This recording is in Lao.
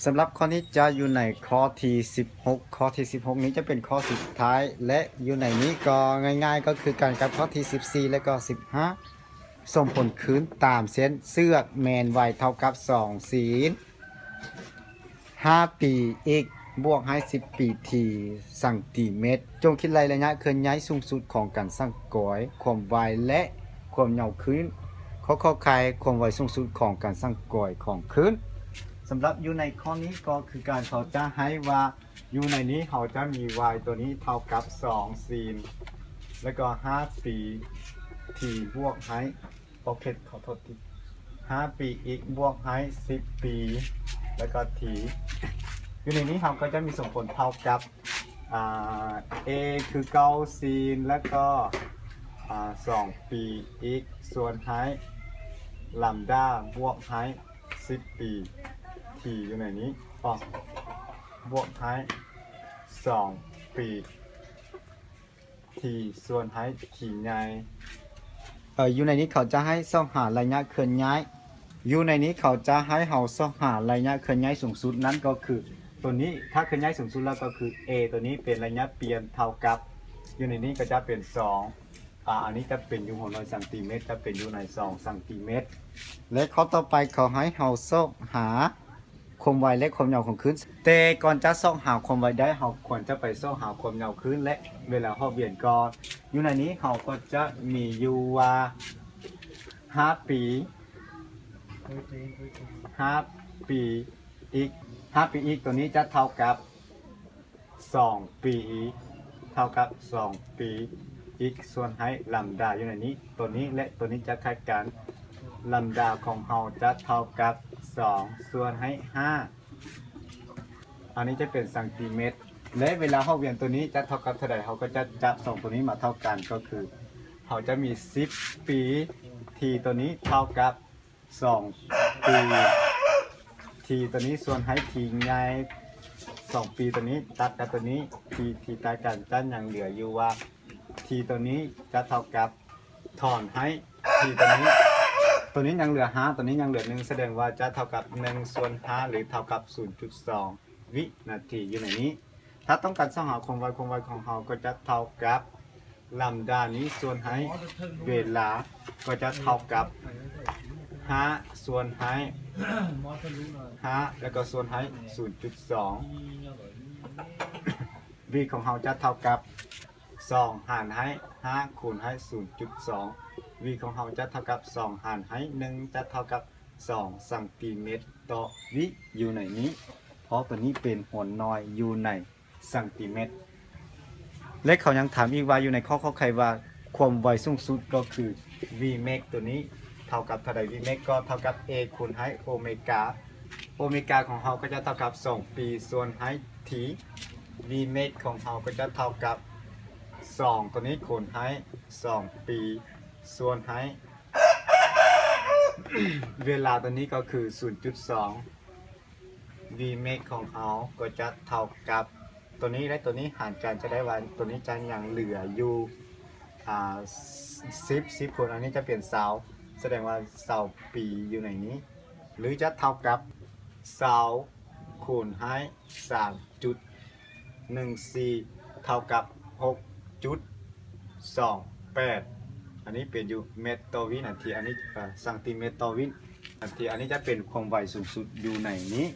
ສຳລັບຂໍ້ນີ້ຈະຢູ່ໃນຂໍ້ທີສິບຫົກ ຂໍ້ທີສິບຫົກນີ້ຈະເປັນຂໍ້ສຸດທ້າຍ ແລະ ຢູ່ໃນນີ້ກໍງ່າຍໆ ກໍຄືກັນກັບຂໍ້ທີສິບສີ່ ແລະ ກໍສິບຫ້າ ສົ່ງຜົນຄືນຕາມເສັ້ນເຊືອກແມ່ນ y ເທົ່າກັບສອງ sin ຫ້າປີ x ບວກໃຫ້ສິບປີ t ຊັງຕີແມັດ. ຈົ່ງຄິດໄລ່ໄລຍະເຄື່ອນຍ້າຍສູງສຸດຂອງການສັງກອຍ, ຄວາມໄວ ແລະ ຄວາມຍາວຄື້ນ. ຂໍ້ ຂໍໄຂ່ ຄວາມໄວສູງສຸດຂອງການສັງກອຍຂອງຄື້ນ. ສຳລັບຢູ່ໃນຂໍ້ນີ້ກໍຄືການ ເຂົາຈະໃຫ້ວ່າ ຢູ່ໃນນີ້ເຮົາຈະມີ y ຕົວນີ້ເທົ່າກັບສອງ sin ແລ້ວກໍຫ້າປີ t ບວກໃຫ້ ໂອເຄ ຂໍໂທດທີ ຫ້າປີ x ບວກໃຫ້ສິບປີ ແລ້ວກໍ t. ຢູ່ໃນນີ້ເຮົາກໍຈະມີສົມຜົນເທົ່າກັບ ອ່າ a ຄືເກົ້າ sin ແລ້ວກໍ ອ່າ ສອງປີ x ສ່ວນໃຫ້ lambda ບວກໃຫ້ສິບປີ t ຢູ່ໃນນີ້ ອອກ ບວກໃຫ້ສອງປີ t ສ່ວນໃຫ້ t ໃຫຍ່. ເອີ ຢູ່ໃນນີ້ເຂົາຈະໃຫ້ຊອກຫາໄລຍະເຄື່ອນຍ້າຍ. ຢູ່ໃນນີ້ເຂົາຈະໃຫ້ເຮົາຊອກຫາໄລຍະເຄື່ອນຍ້າຍສູງສຸດ ນັ້ນກໍຄືຕົວນີ້ ຖ້າເຄື່ອນຍ້າຍສູງສຸດແລ້ວກໍຄື a ຕົວນີ້ເປັນໄລຍະປ່ຽນເທົ່າກັບ ຢູ່ໃນນີ້ກໍຈະເປັນສອງ ອາ ອັນນີ້ຈະເປັນຢູ່ຫົວໜ່ວຍຊັງຕີແມັດ ຈະເປັນຢູ່ໃນສອງຊັງຕີແມັດ. ແລະ ຂໍ້ຕໍ່ໄປເຂົາໃຫ້ເຮົາຊອກຫາຄວາມໄວ ແລະ ຄວາມຍາວຂອງຄື້ນ. ແຕ່ກ່ອນຈະຊອກຫາຄວາມໄວໄດ້ ເຮົາຄວນຈະໄປຊອກຫາຄວາມຍາວຄື້ນ ແລະ ເວລາຮອບວຽນກ່ອນ. ຢູ່ໃນນີ້ເຮົາກໍຈະມີຢູ່ວ່າ ຫ້າປີ ຫ້າປີ x ຫ້າປີ x ຕົວນີ້ຈະເທົ່າກັບ ສອງປີ ເທົ່າກັບສອງປີ x ສ່ວນໃຫ້ lambda ຢູ່ໃນນີ້ ຕົວນີ້ ແລະ ຕົວນີ້ຈະຂັດກັນ lambda ຂອງເຮົາຈະເທົ່າກັບສອງສ່ວນໃຫ້ຫ້າ ອັນນີ້ຈະເປັນຊັງຕີແມັດ ແລະ ເວລາຮອບວຽນຕົວນີ້ຈະເທົ່າກັບເທົ່າໃດ ເຮົາກໍຈະຈັບສອງຕົວນີ້ມາເທົ່າກັນ ກໍຄືເຮົາຈະມີສິບປີ t ຕົວນີ້ເທົ່າກັບ ສອງປີ t ຕົວນີ້ສ່ວນໃຫ້ t ໃຫຍ່ ສອງປີຕົວນີ້ຕັດກັບຕົວນີ້ t t ຕັດກັນຈະຍັງເຫຼືອຢູ່ວ່າ t ຕົວນີ້ຈະເທົ່າກັບ ຖອນໃຫ້ t ຕົວນີ້ ຕົວນີ້ຍັງເຫຼືອຫ້າ ຕົວນີ້ຍັງເຫຼືອໜຶ່ງ ສະແດງວ່າຈະເທົ່າກັບໜຶ່ງສ່ວນຫ້າ ຫຼື ເທົ່າກັບສູນຈຸດສອງວິນາທີ ຢູ່ໃນນີ້. ຖ້າຕ້ອງການຊອກຫາຄວາມໄວ ຄວາມໄວຂອງເຮົາກໍຈະເທົ່າກັບ lambda ນີ້ສ່ວນໃຫ້ເວລາ ກໍຈະເທົ່າກັບຫ້າສ່ວນໃຫ້ຫ້າ ແລ້ວກໍສ່ວນໃຫ້ສູນຈຸດສອງ v ຂອງເຮົາຈະເທົ່າກັບສອງຫານໃຫ້ຫ້າຄູນໃຫ້ສູນຈຸດສອງ v ຂອງເຮົາຈະເທົ່າກັບສອງຫານໃຫ້ໜຶ່ງ ຈະເທົ່າກັບສອງຊັງຕີແມັດຕໍ່ວິ ຢູ່ໃນນີ້ ເພາະຕົວນີ້ເປັນຫົວໜ່ວຍຢູ່ໃນ ຊັງຕີແມັດ ແລະ ເຂົາຍັງຖາມອີກວ່າ ຢູ່ໃນຂໍ້ ຂໍໄຂ່ ວ່າຄວາມໄວສູງສຸດກໍຄື vmax ຕົວນີ້ເທົ່າກັບເທົ່າໃດ vmax ກໍເທົ່າກັບ a ຄູນໃຫ້ໂອເມກາ ໂອເມກາຂອງເຮົາກໍຈະເທົ່າກັບສອງປີສ່ວນໃຫ້ t vmax ຂອງເຮົາກໍຈະເທົ່າກັບສອງຕົວນີ້ຄູນໃຫ້ສອງປີສ່ວນໃຫ້ ເວລາຕົວນີ້ກໍຄືສູນຈຸດສອງ vmax ຂອງເຮົາກໍຈະເທົ່າກັບຕົວນີ້ ແລະ ຕົວນີ້ຫານກັນຈະໄດ້ວ່າຕົວນີ້ຈະຍັງເຫຼືອຢູ່ ອ່າ ສິບ ສິບຄູນອັນນີ້ຈະເປັນຊາວ ສະແດງວ່າຊາວປີຢູ່ໃນນີ້ ຫຼື ຈະເທົ່າກັບຊາວຄູນໃຫ້ສາມຈຸດໜຶ່ງສີ່ ເທົ່າກັບຫົກຈຸດສອງແປດ ອັນນີ້ເປັນຢູ່ແມັດຕໍ່ວິນາທີ ອັນນີ້ ເອີ ຊັງຕີແມັດຕໍ່ວິນາທີ ອັນນີ້ຈະເປັນຄວາມໄວສູງສຸດຢູ່ໃນນີ້.